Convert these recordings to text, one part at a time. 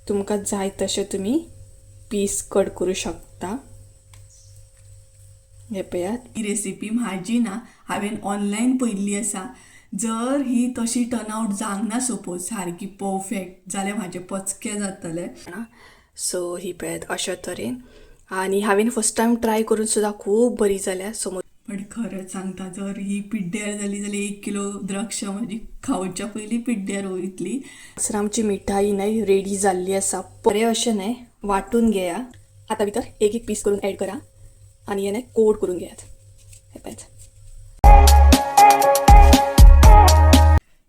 तुमकां जाय तशें तुमी पीस कट करूं शकता. हे पळयात, ही रेसिपी म्हाजी ना, हांवें ऑनलायन पळयल्ली आसा. जर ही तशी टर्न आवट जावंक ना सपोज सारकी परफेक्ट जाल्यार म्हाजे पचके जातले. सो ही पळयात अशा तरेन. आनी हांवें फर्स्ट टायम ट्राय करून सुद्दां खूब बरी जाल्या. सो पण खरेंच सांगता, जर ही पिड्ड्यार जाली जाल्यार 1 किलो द्राक्ष म्हाजी खावच्या पयलीं पिड्ड्यार वयतली. सर आमची मिठाई न्हय रेडी जाल्ली आसा. बरें अशें न्हय वांटून घेया. आतां भितर एक एक पीस करून एड करा आनी हें न्हय कोड करून घेयात. हें पळयात.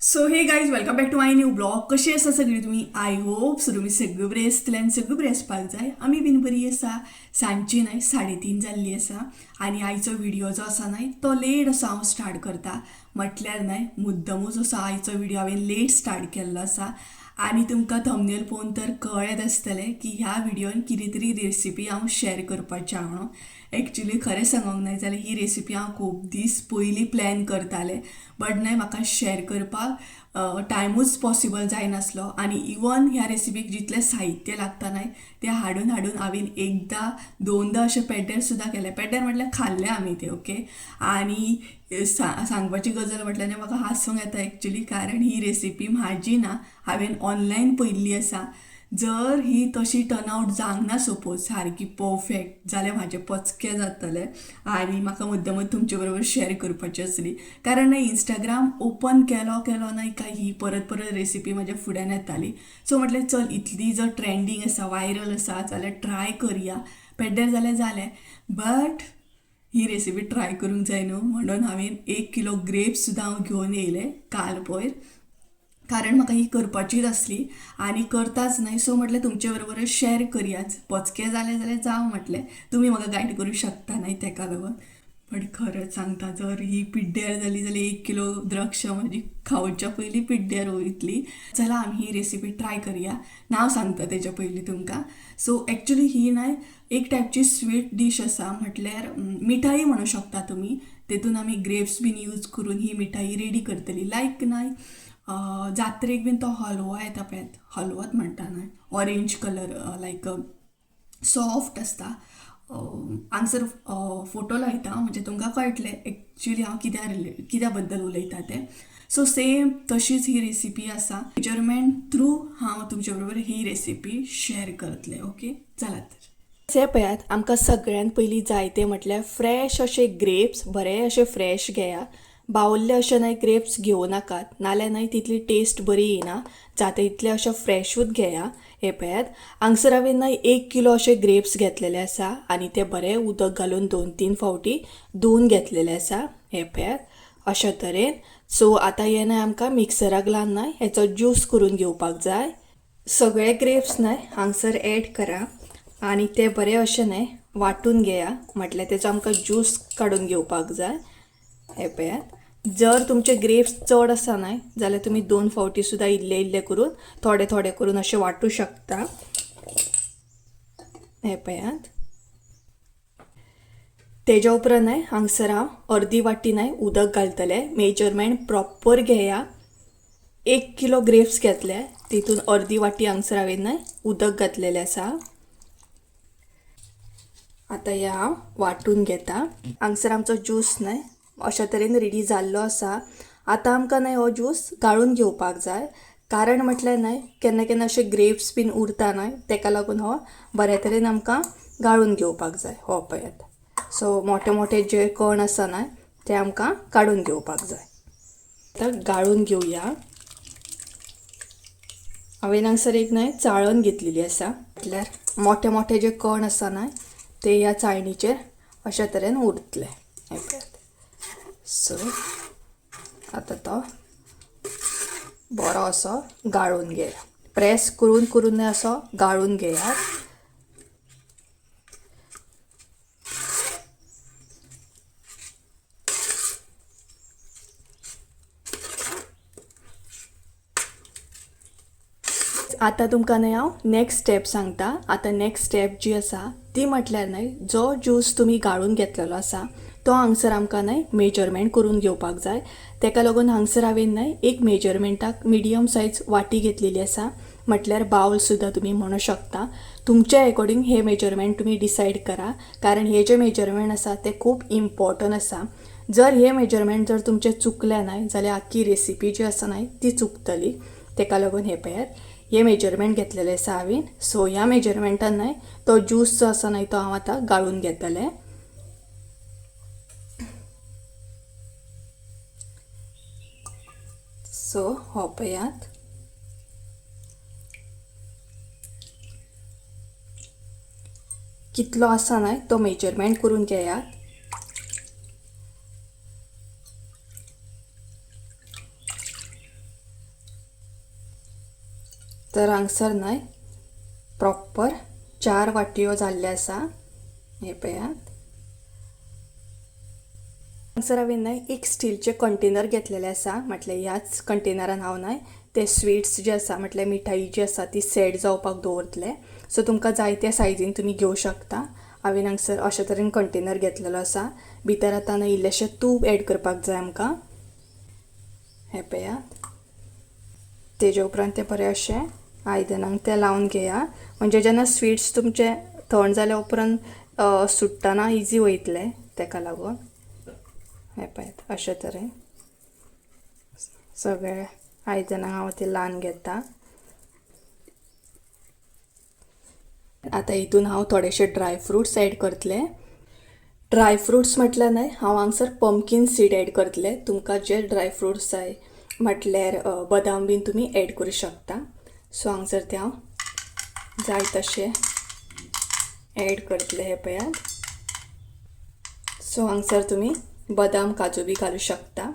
So hey guys, welcome back to my new blog. कशी आसा सगळी तुमी? I hope so तुमी सगळीं बरी आसतली आनी सगळीं बरी आसपाक जाय. आमी बीन बरी आसा. सांजची न्हय 3:30 जाल्ली आसा आनी आयचो व्हिडियो जो आसा न्हय तो लेट असो हांव स्टार्ट करता. म्हटल्यार न्हय मुद्दमूच असो आयचो व्हिडियो हांवें लेट स्टार्ट केल्लो आसा. आनी तुमकां थंबनेल पळोवन तर कळ्ळेंच आसतलें की ह्या व्हिडियोन कितें तरी रेसिपी हांव शेअर करपाचें आहा म्हणून. एक्चुली खरें सांगूंक न्हय जाल्यार ही रेसिपी हांव खूब दीस पयलीं प्लॅन करतालें, बट न्हय म्हाका शेअर करपाक टायमूच पॉसिबल जायनासलो. आनी इवन ह्या रेसिपीक जितलें साहित्य लागता न्हय तें हाडून हाडून हांवें एकदां दोनदां अशें पेड्ड्यार सुद्दां केलें. पेड्ड्यार म्हटल्यार खाल्लें आमी तें, ओके. आनी सांगपाची गजाल म्हटल्यार न्हय म्हाका हांसूंक येता एक्चुली, कारण ही रेसिपी म्हाजी ना, हांवें ऑनलायन पळयल्ली आसा. जर ही तशी टर्न आवट जावंक ना सपोज सारकी परफेक्ट जाल्यार म्हाजे पचके जातले. आनी म्हाका मुद्दमूच तुमचे बरोबर शेअर करपाची आसली, कारण न्हय इंस्टाग्राम ओपन केलो केलो न्हय काय ही परत परत रेसिपी म्हाज्या फुड्यान येताली. सो म्हटलें चल इतली जर ट्रेंडींग आसा, वायरल आसा जाल्यार ट्राय करया. पेड्ड्यार जाल्यार जालें, बट he recipe try करूंक जाय न्हू म्हणून हांवें 1 किलो ग्रेप्स सुद्दां हांव घेवन येयलें काल पयर, कारण म्हाका ही करपाचीच आसली आनी करताच न्हय. सो म्हटलें तुमचे बरोबर शेअर करयाच, पचके जालें जाल्यार जावं म्हटलें, तुमी म्हाका गायड करूं शकता न्हय तेका लागून. पण खरेंच सांगता, जर ही पिड्ड्यार जाली जाल्यार 1 किलो द्राक्ष म्हाजी खावच्या पयलीं पिड्ड्यार वयतली. चला आमी ही रेसिपी ट्राय करया. नांव सांगता तेच्या पयलीं तुमकां. सो एक्चुली ही न्हय एक टायपची स्वीट डीश आसा, म्हटल्यार मिठाई म्हणू शकता तुमी. तेतून आमी ग्रेप्स बीन यूज करून ही मिठाई रेडी करतली. लायक न्हय जात्रेक बीन तो हलवो येता पळयात, हलवोच म्हणटा न्हय, ऑरेंज कलर लायक सॉफ्ट आसता. हांगसर फोटो लायता म्हणजे तुमकां कळटलें एक्चुली हांव कित्या बद्दल उलयता तें. सो सेम तशीच ही रेसिपी आसा. मेजरमेंट थ्रू हांव तुमचे बरोबर ही रेसिपी शेअर करतलें. ओके, चलात तर. हे पळयात, आमकां सगळ्यान पयलीं जाय तें म्हटल्यार फ्रेश अशे ग्रेप्स, बरे अशे फ्रेश घेया. बावल्ले अशे न्हय ग्रेप्स घेवं नाकात, नाल्यार न्हय तितली टेस्ट बरी येना. जाता तितले अशे फ्रेशूच घेया. हे पळयात, हांगसर हांवें न्हय 1 किलो अशे ग्रेप्स घेतलेले आसा आनी ते बरे उदक घालून 2-3 फावटी धुवन घेतलेले आसा. हे पळयात अशा तरेन. सो आतां हें न्हय आमकां मिक्सराक लावन न्हय हेचो ज्यूस करून घेवपाक जाय. सगळे ग्रेप्स न्हय हांगसर एड करा आनी ते बरे अशे न्हय वांटून घेया, म्हटल्यार तेचो आमकां ज्यूस काडून घेवपाक जाय. हे पळयात, जर तुमचे ग्रेप्स चड आसा न्हय जाल्यार तुमी 2 फावटी सुद्दां इल्ले इल्ले करून थोडे थोडे करून अशे वांटू शकता. हे पळयात, तेज्या उपरांत न्हय हांगसर हांव अर्दी वाटी न्हय उदक घालतलें. मेजरमेंट प्रॉपर घेया. 1 किलो ग्रेप्स घेतले, तितून अर्दी वाटी हांगसर हांवें न्हय उदक घातलेलें आसा. आतां हें हांव वांटून घेता. हांगसर आमचो ज्यूस न्हय अशा तरेन रेडी जाल्लो आसा. आतां आमकां न्हय हो ज्यूस गाळून घेवपाक जाय, कारण म्हटल्यार न्हय केन्ना केन्ना अशे ग्रेप्स बीन उरता न्हय, तेका लागून हो बऱ्या तरेन आमकां गाळून घेवपाक जाय. हो पळयात, सो मोठे मोठे जे कण आसा न्हय ते आमकां काडून घेवपाक जाय. आतां गाळून घेवया. हांवें हांगसर एक न्हय चाळण घेतलेली आसा, म्हटल्यार मोठे मोठे जे कण आसा न्हय ते ह्या चाळणीचेर अशा तरेन उरतले. हे पळयात, सो आतां तो बरो असो गाळून घेया. प्रेस करून करून न्हय असो गाळून घेयात. आतां तुमकां न्हय हांव नेक्स्ट स्टेप सांगता. आतां नेक्स्ट स्टेप जी आसा ती म्हटल्यार न्हय जो ज्यूस तुमी गाळून घेतलेलो आसा तो हांगसर आमकां न्हय मेजरमेंट करून घेवपाक जाय. तेका लागून हांगसर हांवें न्हय एक मेजरमेंटाक मिडियम सायज वाटी घेतलेली आसा. म्हटल्यार बावल सुद्दां तुमी म्हणू शकता. तुमच्या एकॉर्डिंग हे मेजरमेंट तुमी डिसायड करा, कारण हे जे मेजरमेंट आसा ते खूब इम्पॉर्टंट आसा. जर हे मेजरमेंट जर तुमचें चुकलें न्हय जाल्यार आख्खी रेसिपी जी आसा न्हय ती चुकतली. तेका लागून हे पळयात हे मेजरमेंट घेतलेलें आसा हांवें. सो ह्या मेजरमेंटान न्हय तो ज्यूस जो आसा न्हय तो हांव आतां गाळून घेतलें. सो हो पळयात कितलो आसा न्हय तो मेजरमेंट करून घेयात. तर हांगसर न्हय प्रॉपर 4 वाटयो जाल्ले आसा. हे पळयात हांगसर हांवें न्हय एक स्टीलचें कंटेनर घेतलेलें आसा. म्हटल्यार ह्याच कंटेनरान हांव न्हय ते स्वीट्स जे आसा म्हटल्यार मिठाई जी आसा ती सेट जावपाक दवरतले. सो तुमकां जाय त्या सायजीन तुमी घेवं शकता. हांवें हांगसर अशे तरेन कंटेनर घेतलेलो आसा. भितर आतां न्हय इल्लेशें तूप एड करपाक जाय आमकां. हे पळयात तेजे उपरांत तें बरें अशें आयदनांक तें लावन घेया, म्हणजे जेन्ना स्वीट्स तुमचे थंड जाल्या उपरांत सुट्टना इजी वयतले, तेका लागून. हे पळयात अशे तरेन सगळे आयदनां हांव ते लावन घेता. आतां हितून हांव थोडेशे ड्राय फ्रुट्स एड करतलें. ड्राय फ्रुट्स म्हटल्यार न्हय हांव हांगसर पंपकीन सीड एड करतलें. तुमकां जे ड्राय फ्रुट्स जाय म्हटल्यार बदाम बीन तुमी एड करूं शकता. सो हांगसर ते हांव जाय तशें एड करतलें. हे पळयात सो हांगसर तुमी बदाम काजू बी घालूं शकता.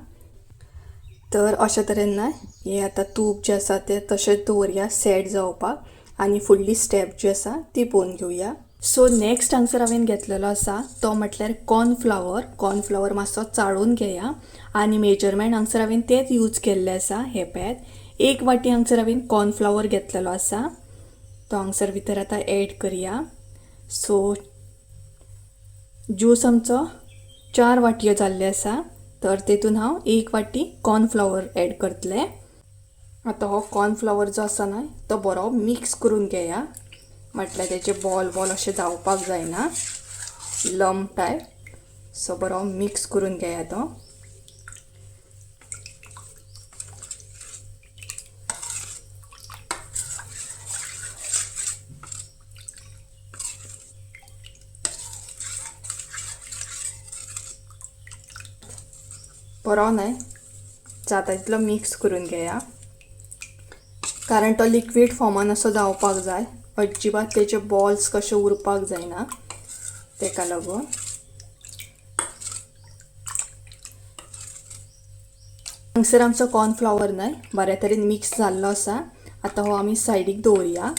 तर अशे तरेन न्हय हें आतां तूप जें आसा तें तशेंच दवरया सेट जावपाक आनी फुडली स्टेप जी आसा ती पळोवन घेवया. सो नेक्स्ट हांगसर हांवें घेतलेलो आसा तो म्हटल्यार कॉर्नफ्लावर. कॉर्नफ्लावर मातसो चाळून घेया आनी मेजरमेंट हांगसर हांवें तेच यूज केल्लें आसा. हे पळयात 1 वाटी हांगसर हांवें कॉर्नफ्लावर घेतलेलो आसा, तो हांगसर भितर आतां एड करया. सो ज्यूस आमचो 4 वाटयो जाल्ले आसा, तर तेतून हांव 1 वाटी कॉर्नफ्लावर एड करतलें. आतां हो कॉर्नफ्लावर जो आसा न्हय तो बरो मिक्स करून घेया, म्हटल्यार तेजे बॉल बॉल अशें जावपाक जायना, लंप टायप. सो बरो मिक्स करून घेया तो. बरो न्हय जाता तितलो मिक्स करून घेया, कारण तो लिक्वीड फॉर्मान असो जावपाक जाय, अजिबात तेजे बॉल्स कशे उरपाक जायना, तेका लागून. हांगसर आमचो कॉर्नफ्लावर न्हय बऱ्या तरेन मिक्स जाल्लो आसा. आतां हो आमी सायडीक दवरया.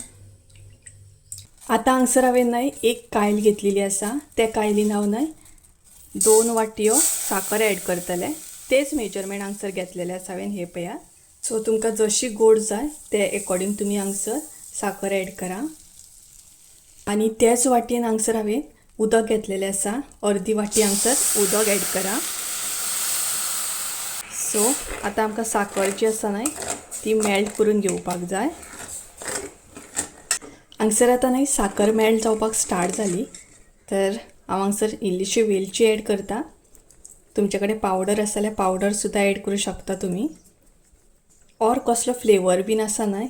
आतां हांगसर हांवें न्हय एक कायल घेतलेली आसा, त्या कायलीन हांव न्हय 2 वाटयो साकर एड करतलें. तेच मेजरमेंट हांगसर घेतलेलें आसा हांवें. हे पळयात. सो तुमकां जशी गोड जाय ते एकॉर्डिंग तुमी हांगसर साकर एड करा. आनी त्याच वाटयेन हांगसर हांवें उदक घेतलेलें आसा, अर्दी वाटी हांगसर उदक एड करा. सो आतां आमकां साकर जी आसा न्हय ती मेल्ट करून घेवपाक जाय. हांगसर आतां न्हय साकर मेल्ट जावपाक स्टार्ट जाली, तर हांव हांगसर इल्लीशी वेलची एड करता. तुमचे कडेन पावडर आसा जाल्यार पावडर सुद्दां एड करूं शकता तुमी, ऑर कसलो फ्लेवर बीन आसा न्हय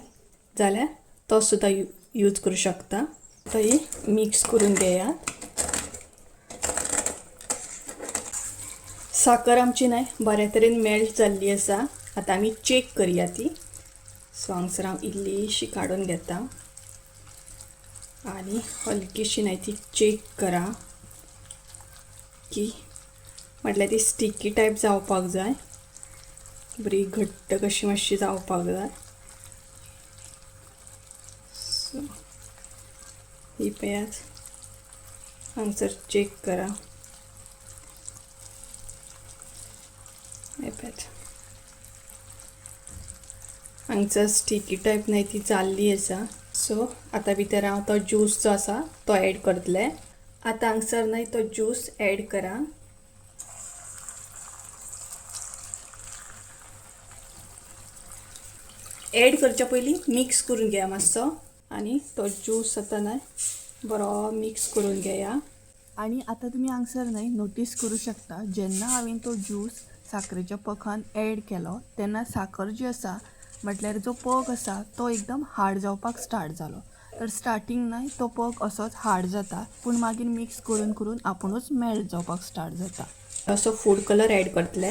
जाल्यार तो सुद्दां यूज करूं शकता. आतां ही मिक्स करून घेयात. साकर आमची न्हय बऱ्या तरेन मेल्ट जाल्ली आसा. आतां आमी चॅक करया ती. सो हांगसर हांव इल्लीशी काडून घेता आनी हलकीशी न्हय ती चॅक करा की म्हटल्यार ती स्टिकी टायप जावपाक जाय, बरी घट्ट कशी मातशी जावपाक जाय. सो ही पळयात हांगसर चॅक करा. हे पळयात हांगसर स्टिकी टायप न्हय ती जाल्ली आसा. सो आतां भितर हांव तो ज्यूस जो आसा तो एड करतलें. आतां हांगसर न्हय तो ज्यूस एड करा. एड करच्या पयलीं मिक्स करून घेया मातसो आनी तो ज्यूस आतां न्हय बरो मिक्स करून घेया. आनी आतां तुमी हांगसर न्हय नोटीस करूं शकता, जेन्ना हांवें तो ज्यूस साकरेच्या पखान एड केलो तेन्ना साकर जी आसा म्हटल्यार जो पक आसा तो एकदम हार्ड जावपाक स्टार्ट जालो. तर स्टार्टींग न्हय तो पक असोच हार्ड जाता, पूण मागीर मिक्स करून करून आपुणूच मेल्ट जावपाक स्टार्ट जाता. असो फूड कलर एड करतले.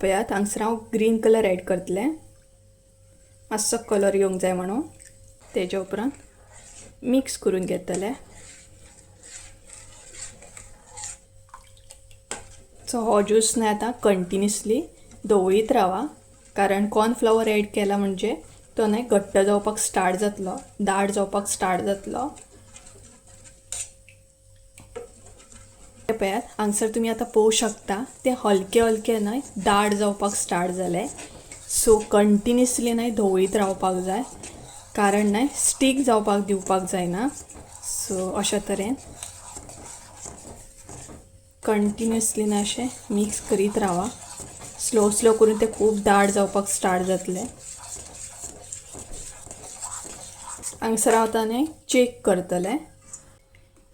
पळयात हांगसर हांव ग्रीन कलर एड करतलें, मातसो कलर येवंक जाय म्हणून. तेज्या उपरांत मिक्स करून घेतले. सो हो ज्यूस न्हय आतां कंटिन्युअसली धवळीत रावा, कारण कॉर्नफ्लावर एड केला म्हणजे तो न्हय घट्ट जावपाक स्टार्ट जातलो, दाट जावपाक स्टार्ट जातलो. पळयात हांगसर तुमी आतां पळोवंक शकता ते हलके हलके न्हय दाट जावपाक स्टार्ट जाले. सो कंटिन्युअसली न्हय धवळीत रावपाक जाय, कारण न्हय स्टीक जावपाक दिवपाक जायना. सो अशा तरेन कंटिन्युअसली न्हय अशें मिक्स करीत रावा. स्लो स्लो करून ते खूब दाट जावपाक स्टार्ट जातले. हांगसर हांव आतां न्हय चॅक करतलें,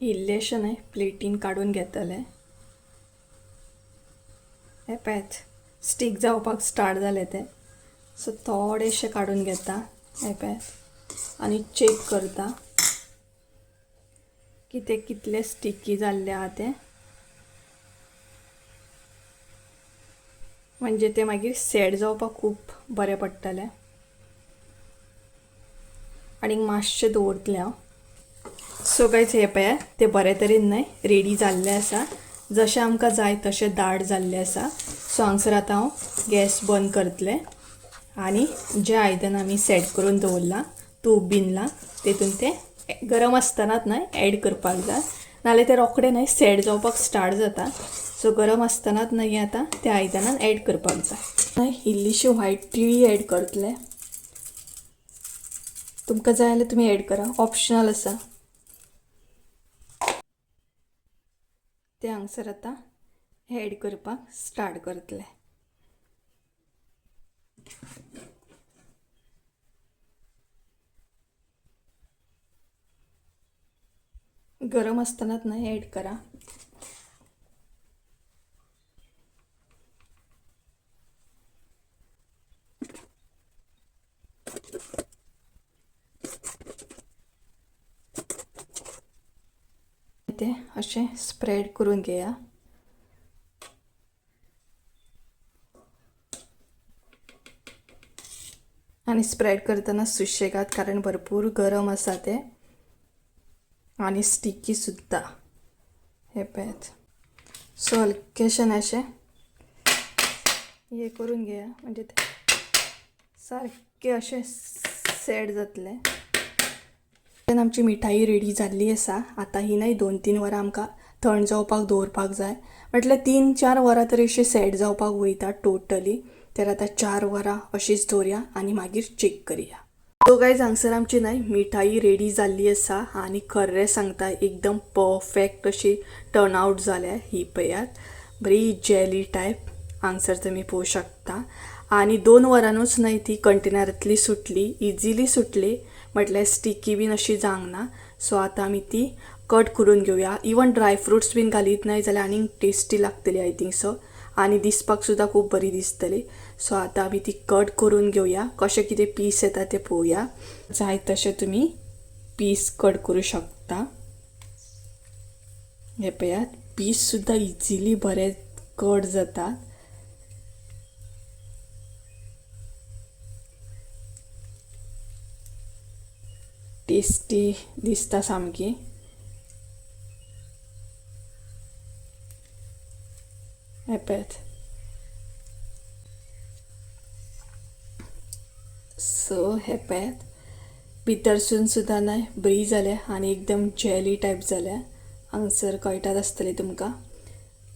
इल्लेशें न्हय प्लेटीन काडून घेतलें. हें पळयात स्टीक जावपाक स्टार्ट जालें तें. सो थोडेशें काडून घेता, हें पळयात, आनी चॅक करता की ते कितले स्टिकी जाल्ले आहा ते, म्हणजे ते मागीर सेट जावपाक खूब बरें पडटलें. आनी मातशें दवरतलें हांव. सो गायज हे पळयात ते बरे तरेन न्हय रेडी जाल्ले आसा, जशें आमकां जाय तशें दाट जाल्लें आसा. सो हांगसर आतां हांव गॅस बंद करतलें आनी जें आयदन आमी सेट करून दवरलां तूप बिनलां तेतून तें गरम आसतनाच न्हय एड करपाक जाय, नाल्यार तें रोखडें न्हय सेट जावपाक स्टार्ट जाता. सो गरम आसतनाच न्हय आतां त्या आयदनान एड करपाक जाय. न्हय इल्लीशी व्हायट तिळी एड करतले, तुमकां जाय जाल्यार तुमी एड करा, ऑप्शनल आसा ते. हांगसर आतां एड करपाक स्टार्ट करतले. गरम आसतनाच न्हय एड करा. ते अशें स्प्रेड करून घेया. आनी स्प्रेड करतना सुशेगाद, कारण भरपूर गरम आसा ते आनी स्टिकी सुद्दां. हे पळयात सो हलकेशें अशें हे करून घेया, म्हणजे ते सारकें अशें सेट जातलें. आमची मिठाई रेडी जाल्ली आसा. आतां ही न्हय 2-3 वरां आमकां थंड जावपाक दवरपाक जाय, म्हटल्यार 3-4 वरां तरी अशी सेट जावपाक वयता टोटली. तर आतां 4 वरां अशीच दवरया आनी मागीर चॅक करया. सो गायज हांगसर आमची न्हय मिठाई रेडी जाल्ली आसा आनी खरें सांगता एकदम परफेक्ट अशी टर्न आवट जाल्या. ही पळयात बरी जेली टायप हांगसर तुमी पळोवंक शकता. आनी 2 वरांनूच न्हय ती कंटेनरांतली सुटली, इजिली सुटली, म्हटल्यार स्टिकी बीन अशी जावंक ना. सो आतां आमी ती कट करून घेवया. इवन ड्राय फ्रुट्स बीन घालीत न्हय जाल्यार आनीक टेस्टी लागतली I think so, आनी दिसपाक सुद्दां खूब बरी दिसतली. सो आतां आमी ती कट करून घेवया, कशें कितें पीस येता तें पळोवया. जाय तशें तुमी पीस कट करूं शकता. हे पळयात पीस सुद्दां इजिली बरे कट जाता. टेस्टी दिसता सामकी. हे पळयात. सो हे पळयात भितरसून सुद्दां न्हय बरी जाल्या आनी एकदम जेली टायप जाल्या. हांगसर कळटात आसतलें तुमकां.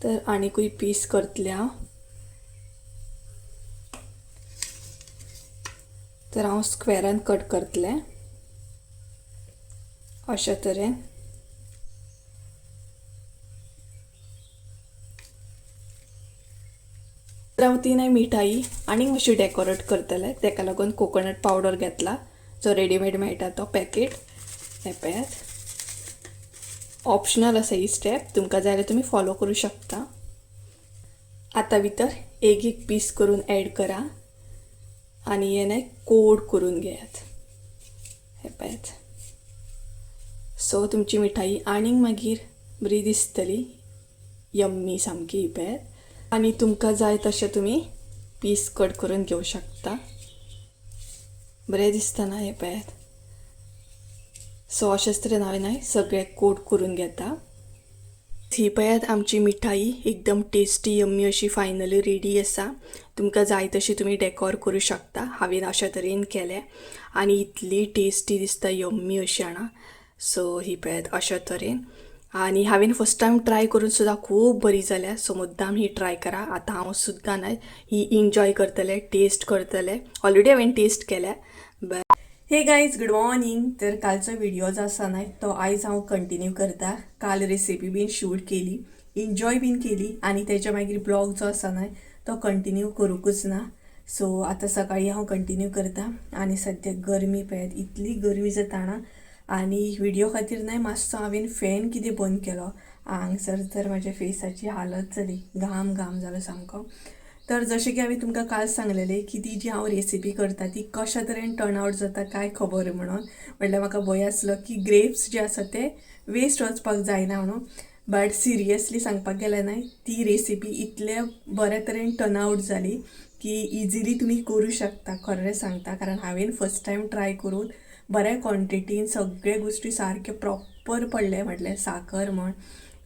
तर आनीकूय पीस करतलें हांव. तर हांव स्क्वेरान कट करतलें अशा तरेन. हांव ती न्हय मिठाई आनीक मातशी डेकोरेट करतलें, तेका लागून कोकोनट पावडर घेतला जो रेडीमेड मेळटा तो पॅकेट. हें पळयात, ऑप्शनल आसा ही स्टेप, तुमकां जाय जाल्यार तुमी फॉलो करूं शकता. आतां भितर एक एक पीस करून एड करा आनी हें न्हय कोड करून घेयात. हें पळयात, सो तुमची मिठाई आनीक मागीर बरी दिसतली, यम्मी सामकी. ही पळयात, आनी तुमकां जाय तशें तुमी पीस कट करून घेवं शकता. बरें दिसता ना? हें पळयात. सो अशेंच तरेन हांवें न्हय सगळें कोट करून घेता. ही पळयात आमची मिठाई एकदम टेस्टी यम्मी अशी फायनली रेडी आसा. तुमकां जाय तशी तुमी डेकोर करूं शकता. हांवें अशा तरेन केलें आनी इतली टेस्टी दिसता, यम्मी अशी जाणा. सो ही पळयात अशा तरेन, आनी हांवें फर्स्ट टायम ट्राय करून सुद्दां खूब बरी जाल्या. सो मुद्दाम ही ट्राय करा. आतां हांव सुद्दां न्हय ही इंजॉय करतलें, टेस्ट करतलें. ऑलरेडी हांवें टेस्ट केल्या. हे गायज, गुड मॉर्निंग. तर कालचो व्हिडिओ जो आसा न्हय तो आयज हांव कंटिन्यू करता. काल रेसिपी बीन शूट केली, एन्जॉय बीन केली आनी तेच्या मागीर ब्लॉग जो आसा न्हय तो कंटिन्यू करूंकूच ना. सो आतां सकाळीं हांव कंटिन्यू करता. आनी सद्या गरमी पळयात, इतली गरमी जाता ना. आनी व्हिडिओ खातीर न्हय मातसो हांवें फॅन कितें बंद केलो. हांगसर तर म्हाज्या फेसाची हालत जाली, घाम घाम जालो सामको. तर जशें की हांवें तुमकां काल सांगलेलें की ती जी हांव रेसिपी करता ती कशा तरेन टर्न आवट जाता काय खबर म्हणून, म्हटल्यार म्हाका भंय आसलो की ग्रेप्स जे आसा ते वेस्ट वचपाक जायना म्हणून. बट सिरियसली सांगपाक गेल्यार न्हय ती रेसिपी इतले बरे तरेन टर्न आवट जाली की इजिली तुमी करूं शकता. खरें सांगता, कारण हांवें फर्स्ट टायम ट्राय करून बऱ्या क्वॉन्टिटीन सगळे गोश्टी सारके प्रॉपर पडले. म्हटल्यार साकर म्हण,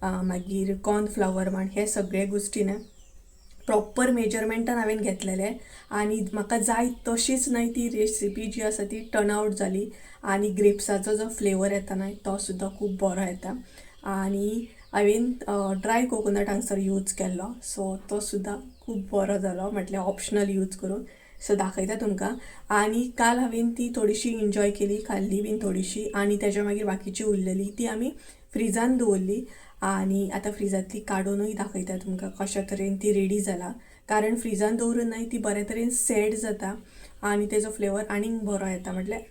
मागीर कॉर्नफ्लावर म्हण, हे सगळे गोश्टी न्हय प्रॉपर मेजरमेंटान हांवें घेतलेले आनी म्हाका जाय तशीच न्हय ती रेसिपी जी आसा ती टर्न आवट जाली. आनी ग्रेप्साचो जो फ्लेवर येता न्हय तो सुद्दां खूब बरो येता. आनी हांवें ड्राय कोकोनट हांगसर यूज केल्लो, सो तो सुद्दां खूब बरो जालो, म्हटल्यार ऑप्शनल यूज करून. सो दाखयता तुमकां. आनी काल हांवें ती थोडीशी एन्जॉय केली, खाल्ली बीन थोडीशी, आनी तेच्या मागीर बाकीची उरलेली ती आमी फ्रिजान दवरली. आनी आतां फ्रिजांतली काडूनय दाखयता तुमकां कशा तरेन ती रेडी जाला. कारण फ्रिजान दवरून न्हय ती बरे तरेन सेट जाता आनी तेजो फ्लेवर आनीक बरो येता. म्हटल्यार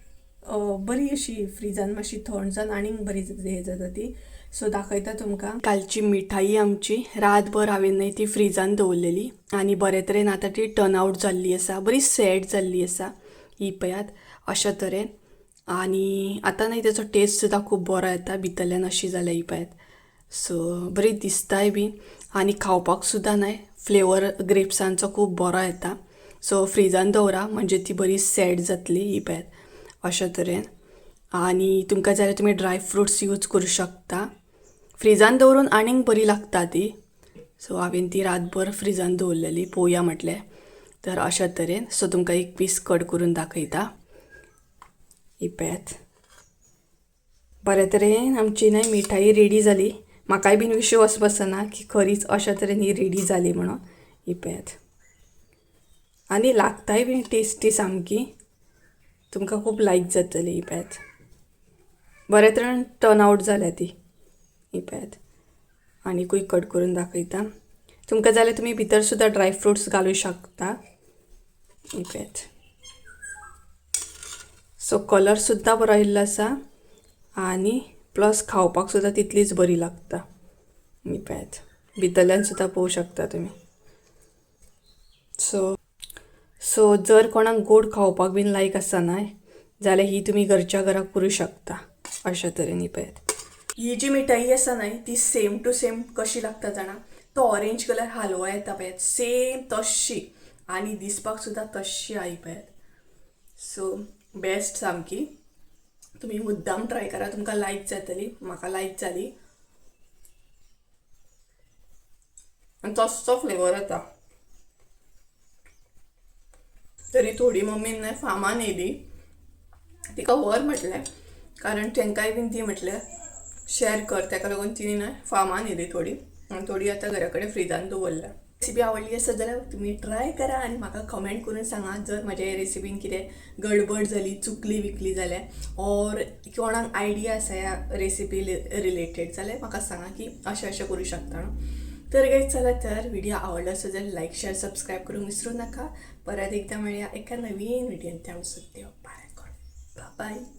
बरी अशी फ्रिजान मातशी थंड जावन आनीक बरी हें जाता ती. सो दाखयता तुमकां. कालची मिठाई आमची रातभर हांवें न्हय ती फ्रिजान दवरलेली आनी बरे तरेन आतां ती टर्न आवट जाल्ली आसा, बरी सेट जाल्ली आसा. ही पळयात अशा तरेन. आनी आतां न्हय तेचो टेस्ट सुद्दां खूब बरो येता, भितरल्यान अशी जाल्या ही पळयात. सो बरी दिसताय बी आनी खावपाक सुद्दां न्हय फ्लेवर ग्रेप्सांचो खूब बरो येता. सो फ्रिजान दवरा म्हणजे ती बरी सेट जातली. ही पळयात अशा तरेन. आनी तुमकां जाल्यार तुमी ड्राय फ्रुट्स यूज करूं शकता. फ्रिजान दवरून आनीक बरी लागता ती. सो हांवें ती रातभर फ्रिजान दवरलेली पळोवया म्हटलें. तर अशा तरेन. सो तुमकां एक पीस कट करून दाखयता. ही पळयात बरे तरेन आमची न्हय मिठाई रेडी जाली. म्हाकाय बीन विश्वास बसना की खरीच अशा तरेन ही रेडी जाली म्हणून. ही पळयात, आनी लागताय बीन टेस्टी सामकी, तुमकां खूब लायक जातली. ही पळयात बरे तरेन टर्न आवट जाल्या ती. ही पळयात, आनीकूय कट करून दाखयता तुमकां. जाल्यार तुमी भितर सुद्दां ड्राय फ्रुट्स घालूं शकता. ही पळयात, सो कलर सुद्दां बरो आयिल्लो आसा आनी प्लस खावपाक सुद्दां तितलीच बरी लागता. ही पळयात, भितरल्यान सुद्दां पळोवंक शकता तुमी. सो सो जर कोणाक गोड खावपाक बीन लायक आसा न्हय जाल्यार ही तुमी घरच्या घरा करूं शकता अशा तरेन. ही पळयात, ही जी मिठाई आसा न्हय ती सेम टू सेम कशी लागता जाणा, तो ऑरेंज कलर हालवा येता पळयात सेम तशी, आनी दिसपाक सुद्दां तशी I पळयात. सो बेस्ट सामकी, तुमी मुद्दाम ट्राय करा, तुमकां लायक जातली. म्हाका लायक जाली आनी तसो फ्लेवर येता. तरी थोडी मम्मीन न्हय फामान येयली, तिका व्हर म्हटलें, कारण तांकांय बीन ती म्हटलें शेअर कर, ताका लागून तिणें न्हय फामान येयली थोडी, आनी थोडी आतां घरा कडेन फ्रिजान दवरल्या. रेसिपी आवडली आसत जाल्यार तुमी ट्राय करा आनी म्हाका कमेंट करून सांगा जर म्हाज्या हे रेसिपीन कितें गडबड जाली, चुकली विकली जाल्यार, ऑर कोणाक आयडिया आसा ह्या रेसिपी रिलेटेड जाल्यार म्हाका सांगा की अशें अशें करूं शकता. तर गाईज चला तर व्हिडिओ आवडला असेल तर लाईक शेअर सबस्क्राईब करूंक विसरू नाका. परत एकदा मेळया एका नवीन व्हिडियोन. त्या सुद्दां बाय बाय.